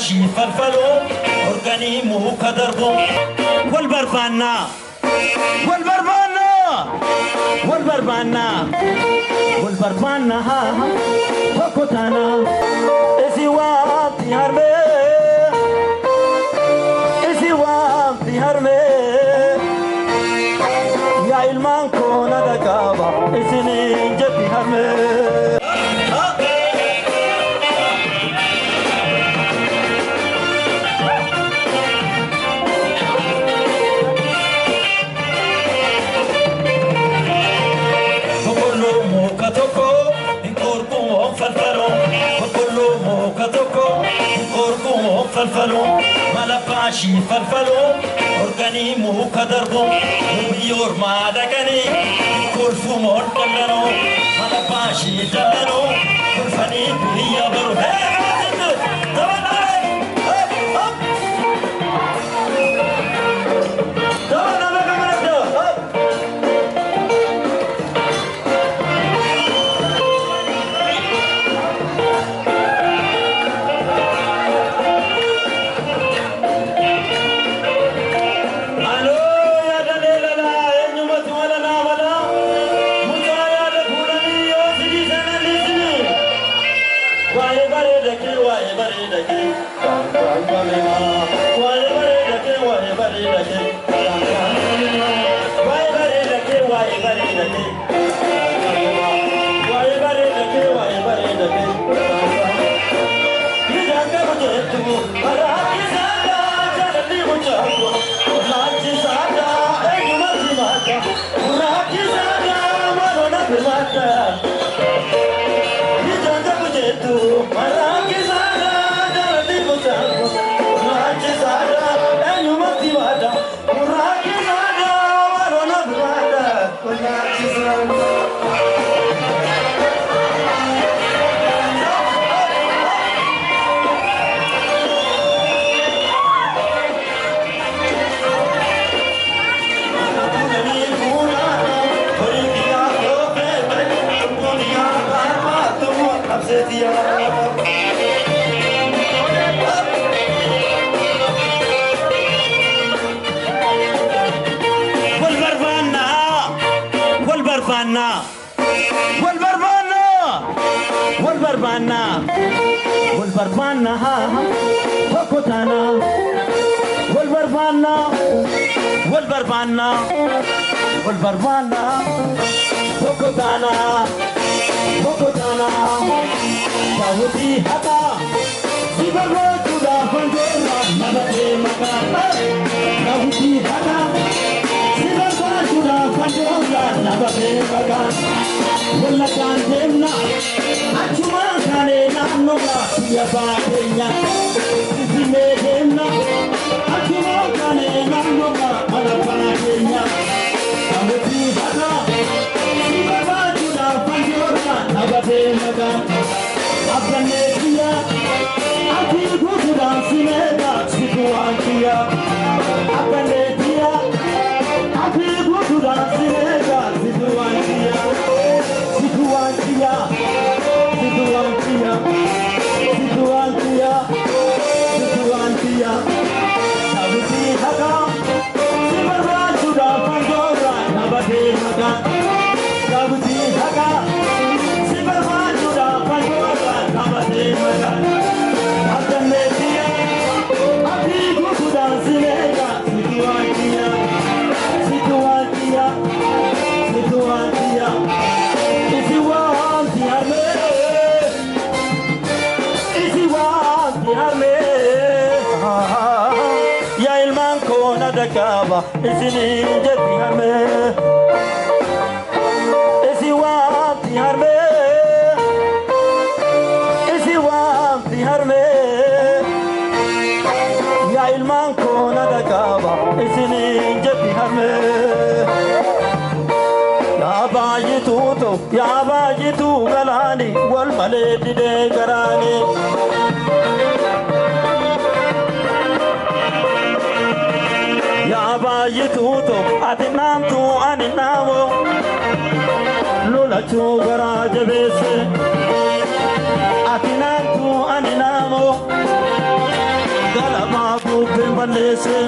Malabbaashii falfaloo organii muka darbu wal barbaannaa wal barbaannaa wal barbaannaa wal barbaannaa tokko taanaa isi waamti harmee isi waamti harmee yaa ilmaan koo na dhaqaba isiniin jetti harmee. Falfaloo malabbaashii falfaloo organii muka darbu biyyoor maadaqanii kolfumoon dallanoo malabbaashii dallanoo kolfanii biyya baru. Walbarbaanna tokko taana walbarbaanna walbarbaanna walbarbaanna tokko taana tokko taana daawwitii haqa si barbaachuudhaaf hanjoorra nama deema daawwitii haqa si barbaachuudhaaf hanjoorra nama deema wallaggaan deemna achumaan kaanee naannoo biyya baakeenya finfinnee deemna achumaan kaanee naannoo mana baakeenya daawwitii haqa si barbaachuudhaaf hanjoorra nama deema abdannee biyya ati guutuudhaan si meeqa si bu'aan kiyya abdannee biyya ati guutuudhaan si meeqa si bu'aan kiyya. Situantia, situantia, situantia, situantia. Daawwitii haqa si barbaachuudhaaf hanjoorra nama deema. Daawwitii haqa si barbaachuudhaaf hanjoorra nama deema. Abdannee biyya ati guutuudhaan si meeqa situantia, situantia, situantia. Yaa ilmaan koo na dhaqaba isiniin jetti harmee. Isi waamti harmee. Isi waamti harmee. Yaa ilmaan koo na dhaqaba isiniin jetti harmee. Yaa baay'ituutu yaa baay'ituu galaani wal malee didee garaani. Yaa baay'ituutu ati naamtu ani naamu lolachuu garaa jabeesse. Ati naamtu ani naamu አልመልስም።